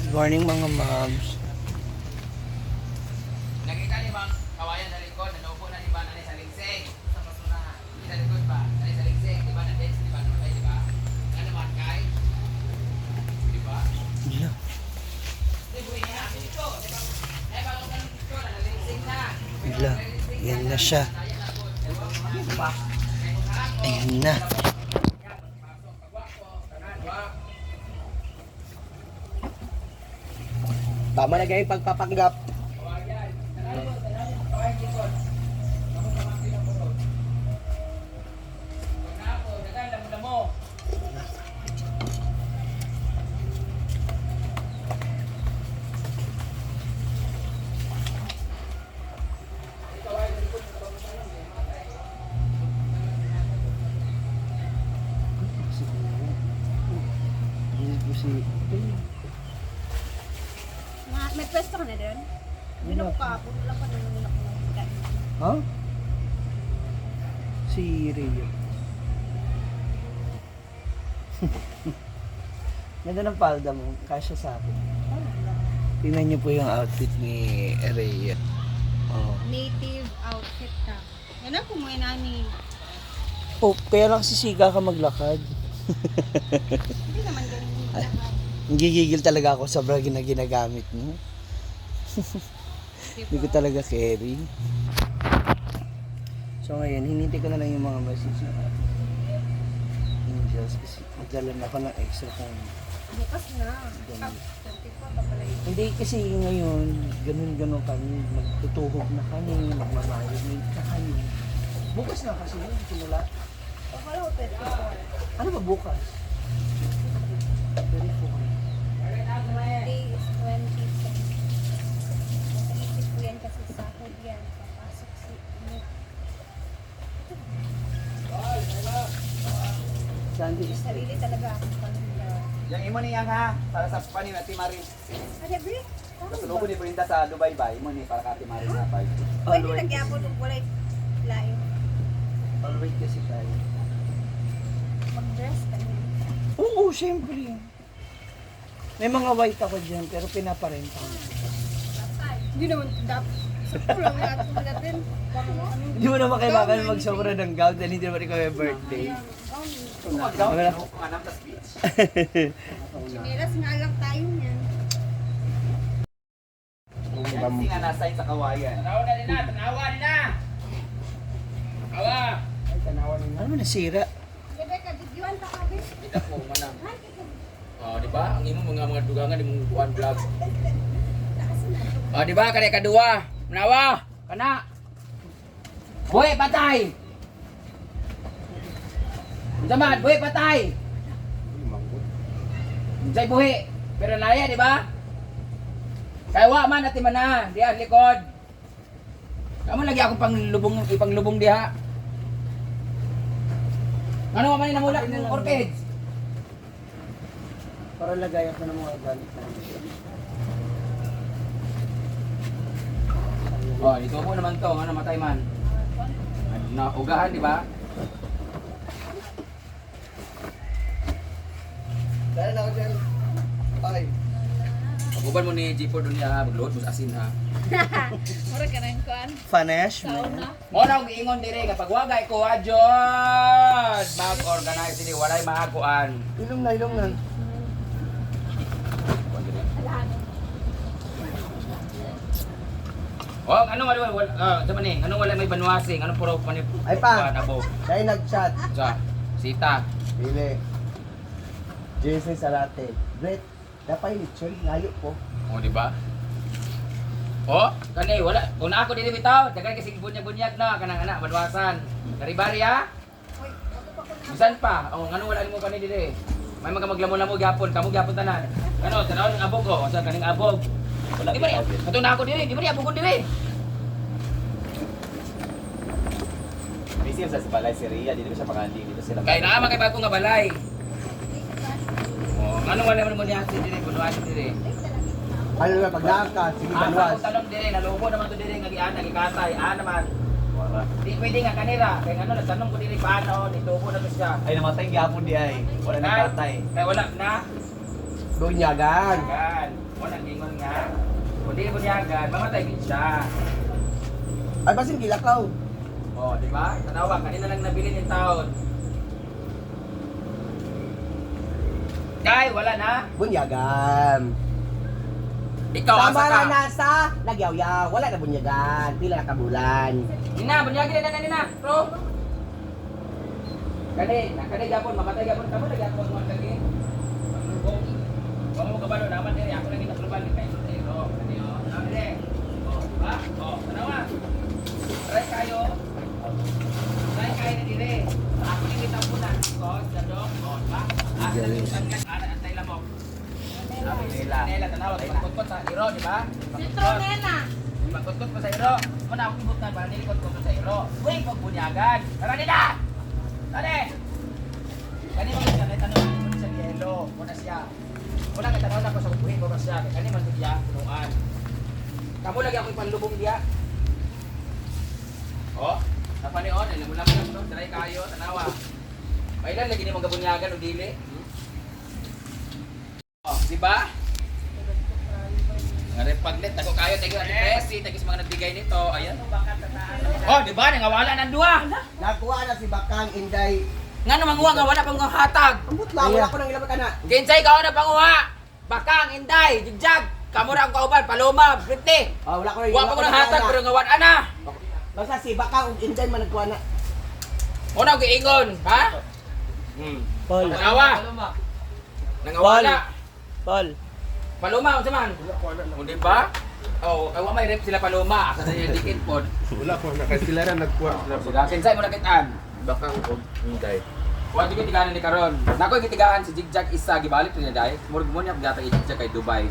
Good morning, mga moms. Nakita ni bang kawayan sa likod, nanubo na di ba na sa lingsing sa basurahan. Hindi sa likod ba? Nani sa lingsing, di ba na dance, di ba namatay, di ba? Ano man kay? Di ba? Wala. Di buhi niya dito, di ba? Ay bago ka dito na nalingsing na. Wala. Yan na siya. Ayan na. Tama na kayo pagpapanggap. Hindi po si... May pwesto ka na doon? Minok ka ako. Wala pa naman minok na. Ha? Si Rio. Ganda ng palda mo. Kasya sa akin. Tingnan niyo po yung outfit ni Rhea. Oh. Native outfit ka. Yan ang kumuha nani. Oh, kaya lang sisiga ka maglakad. Hindi naman ganun yung lakad. Gigigil talaga ako sa bra na ginagamit mo. Hindi ko talaga carry. So ngayon, hinintay ko na lang yung mga message ng ating angels kasi magdala na ako ng extra kung Bukas na. Ah, 24 pa pala yun. Hindi kasi ngayon, ganun-ganun kami, magtutuhog na kami, magmamarinate na kami. Bukas na kasi yun, simula. Akala ko 24. Ano ba bukas? 24. Today is 26. Nasa isip ko yan kasi sahod yan. Papasok si Nick. Sunday is Sarili talaga ako pamilya. Yang imo ni yang ha, para sa panin at Mari. Ano, Bri? Kasulubon ni Brenda sa Dubai ba, imo ni para ka Ate Mari na pa. Pwede nagyapon kung walay lain. Alright kasi tayo. Mag-dress ka na. Oo, siyempre. May mga white ako dyan, pero pinaparenta ko. Hindi naman dapat. Sakto lang natin natin. Parang ano. Hindi mo naman kailangan magsobra ng gown dahil hindi naman ikaw yung birthday. Mag-gown kung anam tas beach. Chinelas nga lang tayo niyan. Yan si nga nasa sa kawayan. Tanawa na nila, tanawa nila. Awa. Ano mo nasira? Rebecca, videoan ta ka, be. Kita ko manang. Oh, di ba? Ang imo mga dugangan imong kuan vlog. Oh, di ba? Kani kaduwa. Manawa. Kana. Buhi patay. Unsa man, buhi patay. Unsay buhi? Pero naya, di ba? Kay wa man ati mana, diha likod. Kamo lagi akong panglubong ipanglubong diha. Ano man namulak ng orchids? Para lagayan ko ng mga gamit namin. Oh, dito po naman to, ano matay man. Na ugahan, di ba? Dahil ako dyan. Ay. Pag-uban mo ni G4 doon niya, magluot mo sa asin ha. Mura ka ng kuan. Fanesh, man. Mo na akong giingon dire nga pagwagay ko adyon. Mag-organize dili walay maakuan. Ilong na, ilong na. Oh, ano wala wala sa man eh, ano wala may banwasing, ano puro panip. Ay, pa. kuan, abo. Dahil nag-chat. Sa sita. Dili. Jason Sarate. Brett, dapat lechon. Layo po. Oh, di ba? Oh, kani wala. Kung na ako dili bitaw, daghan kasi bunyag-bunyag na kanang anak banwasan. Daribari ha. Uy, ako pa ko na. Bisan pa. Oh, ngano wala nimo kani dili. May mga maglamo-lamo gyapon, kamo gyapon tanan. Ano, tanaw ng abog ko, unsa kaning abog. Wala di ba niya? Kato na ako dili, di ba niya abog ko dili. Busy sa balay si Rhea, dito siya makandi, dito sila. Kay naa man kay bago nga balay. Oh, ngano wala man mo niya si dili, bunuan dili. Ano na, pag ka, sige Asa banwas. ko talong dili, nalubo naman to dili nga giana gikatay, ah naman. Wala. Di pwede nga kanira, kay ngano nagtanong ko dili paano, nitubo na to siya. Ay, namatay gyapon di ay. Wala nang Kay- katay. Kay wala na. Bunyagan. Gan. Mo nang ingon nga, kung di bunyagan, mamatay gid siya. Ay, basin gilakaw. Oh, di ba? Tanawa, kanina lang nabili ni taon. Kay, wala na. Bunyagan. Ikaw, asa Tama ka? na nasa nagyaw-yaw. Wala na bunyagan. Pila na kabulan. Nina, bunyagin na na nina, bro. Kani, nakani gapon, mamatay gapon kamo lagi ako ang lagi. Paglubong. Wa mo kabalo naman diri ako lagi naglubal ni kay iro. Kani oh, tanawa dire. Oh, di ba? Oh, tanawa. Try kayo. Try kayo na dire. Ako ni gitampunan ko sa dog, oh, di ba? Asa na yung ana antay lamok. Nela. Nela tanawa, pagkutkot sa iro, di ba? Citronella. Magkutkot ko sa iro. Muna akong ibutnan para nilikot ko sa iro. Uy, pagbunyagan. Tara nila! Tara! Kani man siya, kay tanong mo siya yelo. Muna siya. Muna kay tanong ako sa kubuhi ko siya. Kay kani man siya punuan. Kamo lagi ako ipanlubong diya. Oh, napanion, alam mo lang mo try kayo, tanawa. Kailan lagi ni mga bunyagan o dili? Oh, di ba? Nga rin paglit, ako kayo, thank you Ate Presi, thank you sa mga nagbigay nito. Ayan. Oh, di ba? Nangawala ng duha. Nakuha na si Bakang Inday. Nga naman nga wala pang hatag. Ambot lang, wala ko nang ilabot ana. Kinsay ka na panguha. Bakang, Inday, Jigjag, Kamura ang kauban, Paloma, Britney. Ah, wala ko nang Wa pa ko nang hatag pero nga wala na. Basta si Bakang ug Inday man nagkuha na. Una ko giingon, ha? Paul. Nangawa. Nangawala. Paul. Paloma, unsa man? O di ba? Oh, kay wa may rep sila Paloma, asa na niya dikit pod. Wala ko na kay sila ra nagkuha sila. Sila kinsay mo nakitaan. Bakang og Inday. Wa jud ko tigaan ni karon. Nako gitigaan si Jigjag isa gibalik niya dai. Murag mo niya gata i-Jigjag kay Dubai.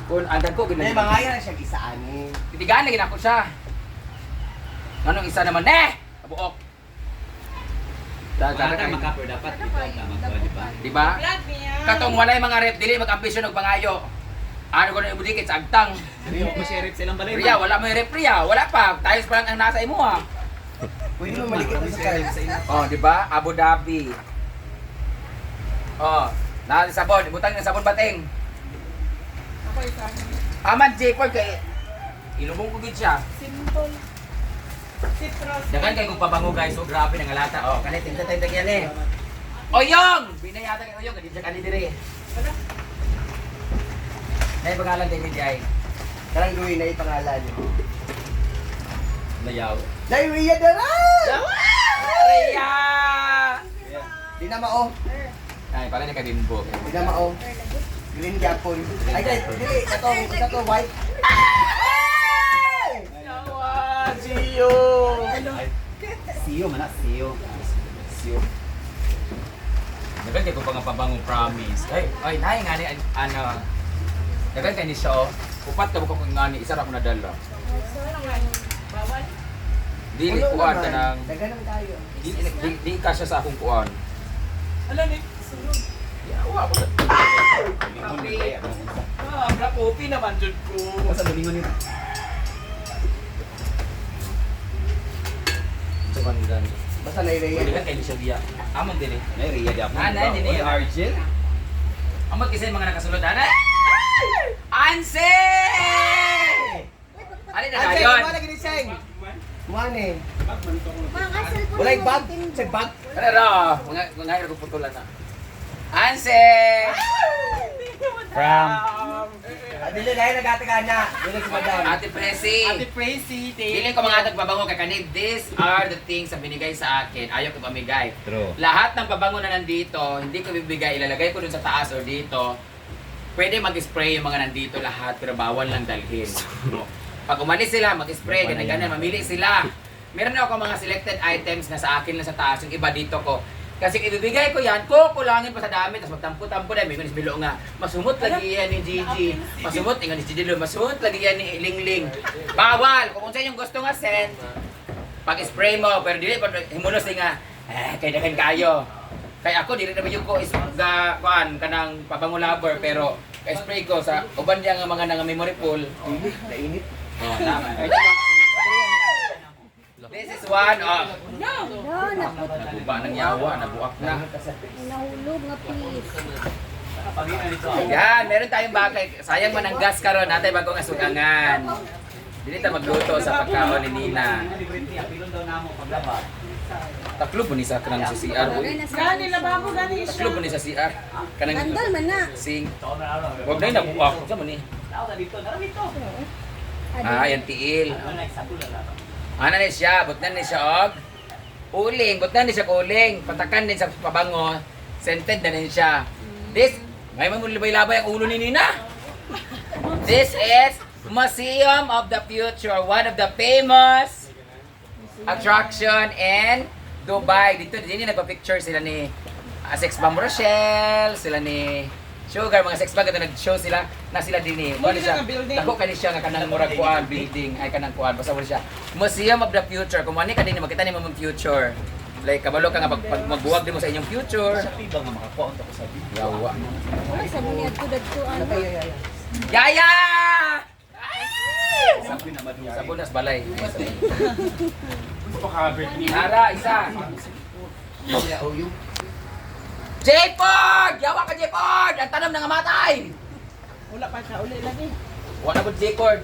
Kun andan ko May ginag. mga na siya gisaan eh. Titigaan lagi nako siya. Nganong isa naman eh? Kabuok. Daga kay dapat dito ang tama di ba? di ba? Katong walay mga rep dili mag-ambisyon og pangayo. Ano ko na ibudikit sa agtang. Riya mo sheriff silang balay. Priya, wala mo yung rep Priya, wala pa. Tayo pa lang ang nasa imo ha. Pwede mo malikit na sa kay. Oh, di ba? Abu Dhabi. Oh, na sabon, ibutang ng sabon bating. Ako isa. Aman J Paul kay ilubong ko gid siya. Simple. Citrus. Dagan kay kung pabango guys, so grabe nang alata. Oh, kani tinta tayo yan eh. Oyong! Binayata kay Oyong, kadi kani dire. Nay pangalan din ni ay. Karang gawin na ipangalan. Layaw. Dai Ria dara! Ria! Di na mao. Ay, pala ni kay Bimbo. Di na mao. Green gyapon. Ay dai, dili katong kato white. Yawa, Gio! Siyo man na, siyo. Siyo. Dagan kay kung pabango promise. Ay, ay, nay nga ni ano. Dagan kay ni siya oh. Upat ka bukod nga ni isa ra ko nadala. Bawal. Dili kuan ka nang Dagan naman tayo. di, di, di ka siya sa akong kuan. Ala ni, sunod. Yawa ko. Ah, black coffee naman jud ko. Basta lumingon nito. Ito man gani. Basta na Ria. Dagan kay ni siya diya. Amon dili. Nay Riya di ako. Ah, nay, di niya. Argel. Amot kasi yung mga nakasulod ana. Anse! Ali na Ay, dayon. wala gini seng. Mane. Mga cellphone Walay mo bag, natin. sa bag. Ano ra? Mga mga ko putulan na. Anse! From Ah, Dili na nagataga na. Dili si madam. Ate Presi. Ate Presi, Dili ko mga nagbabango kay kanib. These are the things na binigay sa akin. Ayaw ko pamigay. True. Lahat ng pabango na nandito, hindi ko bibigay. Ilalagay ko dun sa taas or dito. Pwede mag-spray yung mga nandito lahat, pero bawal lang dalhin. Pag umalis sila, mag-spray, ganyan ganyan, mamili sila. Meron ako mga selected items na sa akin lang sa taas, yung iba dito ko. Kasi kung ibibigay ko yan, kukulangin pa sa dami, tapos magtampo-tampo na, may bilo nga. Masumot lagi yan ni Gigi, masumot ingon ni Gigi Lo, masumot lagi yan ni Lingling. Bawal! Kung sa inyong gusto nga scent, pag-spray mo, pero dili pa himulos ni nga, eh, kay daghan kayo. Kay ako dili na ko is ga kuan kanang pabango lover pero spray ko sa uban niya nga mga nanga memory pool. Dili, nainit. Oh, tama. This is one of No, naput. naguba ng yawa, nabuak na. Nahulog nga piece. Yan, meron tayong bagay. Sayang man ang gas karon, natay bagong asugangan. Dili ta magluto sa pagkaon ni Nina. Taklo po ni sa kanang sa CR. Uy. Gani, lababo, gani siya. Taklo po ni sa CR. Kanang Andal man na. sing. Wag na nabuak sa man ni. Ah, yan tiil. Ana ni siya, butnan ni siya og uling, butnan ni siya og uling, patakan din sa pabango, scented na din siya. This, may mamulibay-labay ang ulo ni Nina. This is Museum of the Future, one of the famous attraction in Dubai. Dito din nagpa-picture sila ni Sex Bomb Rochelle, sila ni Sugar, mga sex bomb nag-show sila na sila din eh. Muna Wala siya. nga building. Dako kani siya nga kanang murag kuan building ay kanang kuan basta wala siya. Museum of the Future. Kung ani ka din makita nimo ang future. Like kabalo ka nga pag magbuwag din mo sa inyong future. Sa ba nga makakuha unta ko sa video. Yawa. Wala sa mga adto ano. Yaya! Sabi na madugay. Sabon nas balay. Ara, isa. J-Pod! Yawa ka, J-Pod! Ang tanam na nga matay! Wala pa siya, uli lagi. Wala po J-Cord.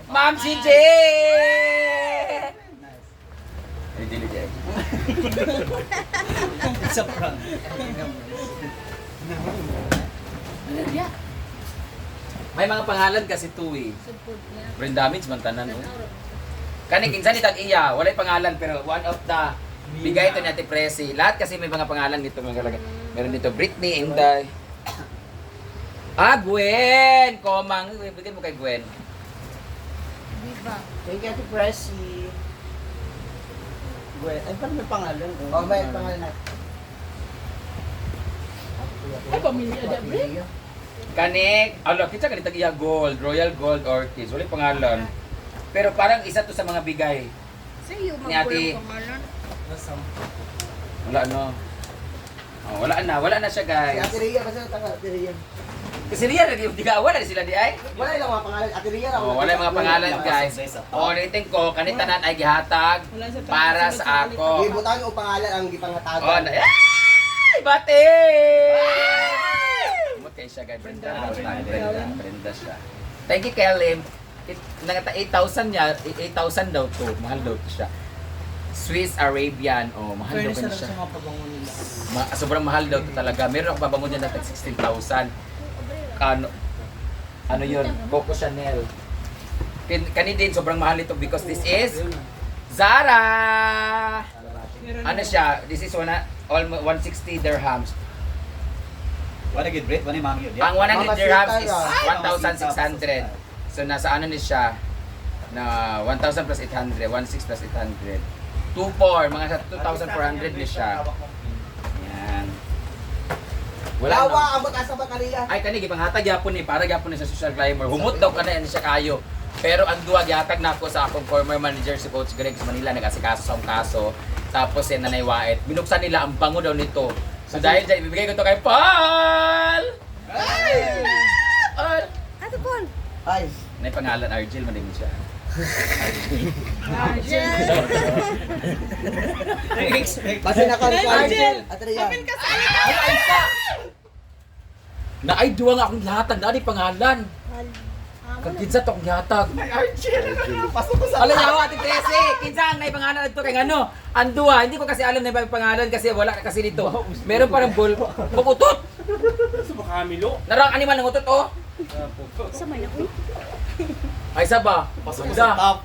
Ma'am CJ! Ay, dili, J. It's a prank. May mga pangalan kasi to eh. Sugpod niya. Brain damage man tanan. Oh. Kani kinsa ni tag iya, walay pangalan pero one of the bigay ito ni Ate Presi. Lahat kasi may mga pangalan dito mga kalagay. Meron dito Britney, Inday. Ah, Gwen! Komang. Bigyan mo kay Gwen. Viva. Thank you, Ate Presi. Gwen, ay parang may pangalan. Oh, may pangalan na. Ay, pamilya da, bre. Kanik, ala, kinsa kani tag iya gold, Royal Gold Orchids. Walay pangalan. Pero parang isa to sa mga bigay. Sa iyo Ni Ate- magkulang pangalan. Wala no. Oh, wala na siya Si guys. Ate Ria, kasi tanga Ate Ria. Kasi niya lagi di ka wala na sila di ay. Wala ilang mga pangalan. Ate Ria lang. Oh, wala yung mga pangalan guys. Oh, ulitin ko, kanitanan ay gihatag Wala sa para sa ako. Gibutan o pangalan ang gipangatagan. Oh, na, ay, bate! Umot kay siya guys, Brenda. Brenda, Brenda siya. Thank you, Kelly. It, nangata 8,000 niya, 8,000 daw to. Mahal daw to siya. Swiss Arabian, oh, mahal daw Fairness kanya na lang siya. sa mga pabango nila. Sobrang mahal daw to talaga. Meron ako pabango niya na tag 16,000. Ano, ano yun? Coco Chanel. Kani din, sobrang mahal ito because this is Zara! Ano siya? This is one, almost 160 dirhams. Wala gid bread, wala mami yun. Ang 100 Mama dirhams Sita is ra. 1,600. So nasa ano ni siya? Na 1,000 plus 800, 1,600 plus 800. 2,400, mga sa 2,400 ni siya. Yan. Wala Lawa, no. ambot asa ba kaniya? Ay kani gipanghatag gyapon ni para gyapon ni sa social climber. Humot daw kana yan siya kayo. Pero ang duwa gihatag nako sa akong former manager si Coach Greg sa Manila nag-asikaso sa akong kaso. Tapos yan nanay Wait. Binuksan nila ang bango daw nito. So dahil dyan, ibibigay ko to kay Paul! Ay! Paul! Ato Paul. Ay, May pangalan Argel, malimit siya. basta na ka Argel! Ate Ria. Ay, Aisa! Na ay duwa nga akong gihatag, na di pangalan. Kag kinsa to akong gihatag. Pasok ko sa Alam niya ako, Ate Trece, kinsa ang naipangalan dito kay ngano? Ang duwa, hindi ko kasi alam na may pangalan kasi wala kasi dito. Meron parang bul bukutot. Narang animal ng utot oh. Sa man ako. Ay saba. Pasok ko sa top.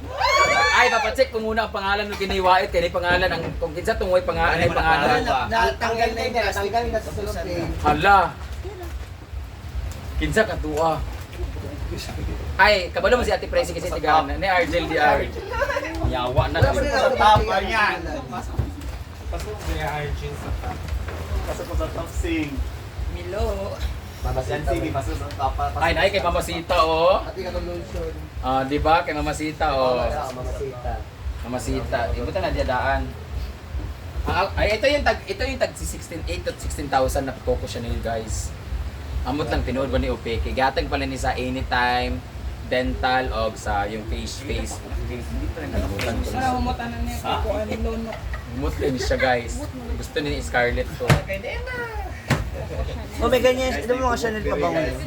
Ay papacheck ko muna ang pangalan ng kinaiwait kay pangalan ang kung kinsa tungoy pangalan ay pangalan. Natanggal na yun, natanggal na sa sulok eh. Hala. Kinsa ka duwa. Ay, kabalo mo si Ate Presi kasi tigaan ni Argel di R. Yawa na. Wala pa rin ako Sa top, nakita. ganyan. Pasok ko sa top sing. Milo. Yan sige, pasok sa top. Pasok Ay, nay kay Mamasita oh. Ate ka lotion. Ah, di ba kay Mamasita oh. Mamasita. Mamasita. Ibutan na diyadaan. Ay, ito yung tag 16 8 to 16,000 na Coco Chanel, guys. Amot lang tinuod ba ni Opeke. Gatag pala ni sa anytime dental o sa yung face face. Para humutan na niya kung ano lunok. Humot din siya, guys. Gusto ni Scarlett to. Oh, may ganyan. Ito mo mga Chanel pabango yun.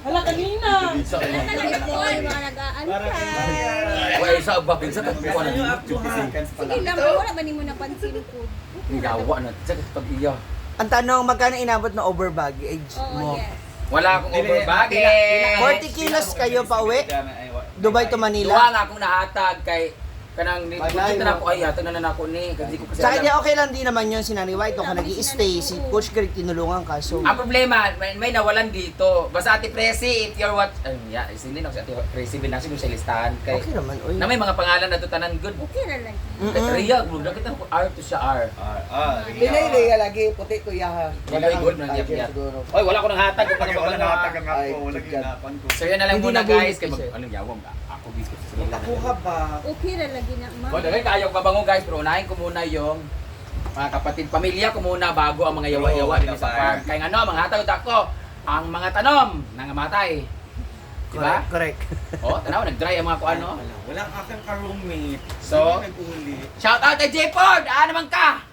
Hala kanina. Wala talaga po, yung mga nag-aantay. Wala sa ba pinsa ka kuha na dito. Sige lang, wala ba nimo napansin ko? Ang gawa na sa pag iya. Ang tanong, magkano inabot na over baggage Oo, mo? yes. Wala akong over baggage. 40 kilos kayo pa uwi? Dubai to Duha Manila? nga akong nahatag kay kanang Balay dito na mo. ako ay hatag na na ako ni kasi ko kasi Sa alam. kanya, okay lang din naman yun si Nanay White. Doon ka nag stay Si Coach Greg, tinulungan ka. So, Ang problema, may nawalan dito. Basta Ate Presi, if you're what... Ay, yeah, isindi na ako si Ate Presi, binasi ko sa listahan. Kay, okay naman. Uy. na may mga pangalan na to tanan good. Okay ra lang. Mm-mm. Ria, murag kita ko R to siya R. Ah, Pinay Rhea lagi, puti ko iya. Wala gold man Tiger yap. siguro. Oy, wala ko nang hatag kung Wala ano na hatag ang Ay, ako, wala tiyan. ginapan ko. So yun na lang Hindi muna na bonus guys kay mag kasi. anong yawang ba? Ako biscuit sa sila. Ako ka ba? Okay ra lagi na, ma'am. O, daghan kayo pabango guys, pero unahin ko muna yung mga kapatid pamilya ko muna bago ang mga yawa-yawa din sa farm. Kaya nga no, mga hatag ako, ang mga tanom nangamatay. Diba? Correct. Oh, tanaw nag-dry ang mga kuano. Walang aking ka-roommate. So, Hindi nag-uli. shout out kay J Ford! Ah, naman ka!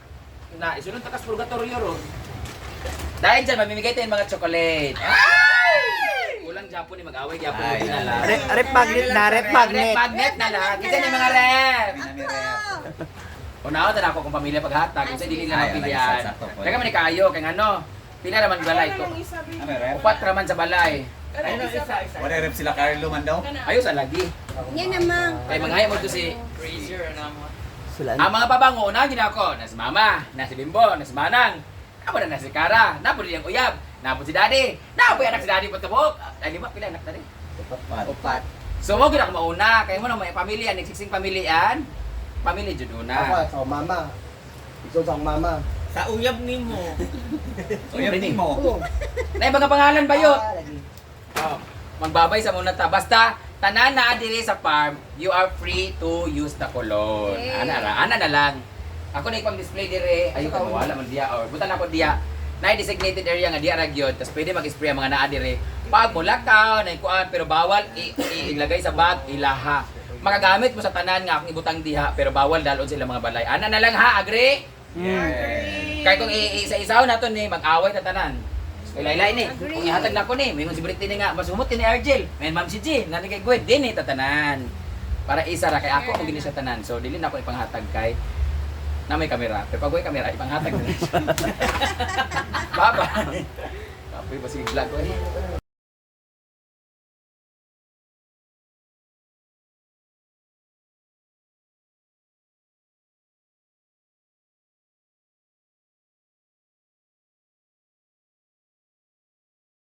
Na, isunod ta kas purgatorio ro. Dahil dyan, mamimigay tayo ng mga chocolate. Ay! Kulang Japon ni mag-away, Japon Ay, mo na lang. Rep magnet na, rep magnet. Rep magnet na lang. Kasi yung mga rep. Ako! Una na ako kung pamilya paghatag. Kasi dili na Ay, mapilian. ay, sakto po. Kaya man ni kayo, kay ano, pila raman balay Ano ko. lang isa, babe? Ano, rep? Upat raman sa balay. Ano isa? Wala rep sila Carlo man daw. Ayos ang lagi. Yan namang. Kay mga mo to si Sila. Ang mga pabango, una gina ako, na si Mama, na si Bimbo, na si Manang, nabo na na si Kara, nabo din ang uyab, nabo si Daddy, nabo yung anak si Daddy pagkabuok. Ay, lima, pila anak Daddy. Upat. So, mo gina ako mauna, kaya mo na may pamilya, nagsiksing pamilyaan, pamilya jud Ako, una. sa akong mama. Ikaw sa akong mama. Sa uyab nimo. Uyab ni mo. Oo. Na ibang pangalan ba yun? Ah, lagi. Oh, magbabay sa muna ta. Basta, tanan na diri sa farm, you are free to use the cologne. Okay. Ana ra, ana na lang. Ako na ipang display dire, ayo ka wala man diya or butan ako diya. Na designated area nga diya ra gyud, tas pwede mag-spray ang mga naa dire. Pag mulakaw, na kuan pero bawal ilagay sa bag, ilaha. Makagamit mo sa tanan nga akong ibutang diha pero bawal dalon sila mga balay. Ana na lang ha, agree? Kaya kung iisa-isaw na to ni mag-away ta tanan. Kay laylay ni. Agree. Kung ihatag na ko ni, may si Britney nga, mas humot ni Argel, may Ma'am si G, nani kay Gwen, din ni tatanan. Para isa ra kay ako mo gini sa tanan. So dili na ako ipanghatag kay na may kamera. Pero pag way kamera, ipanghatag na siya. Bye-bye. Kapoy ba sige vlog ko eh.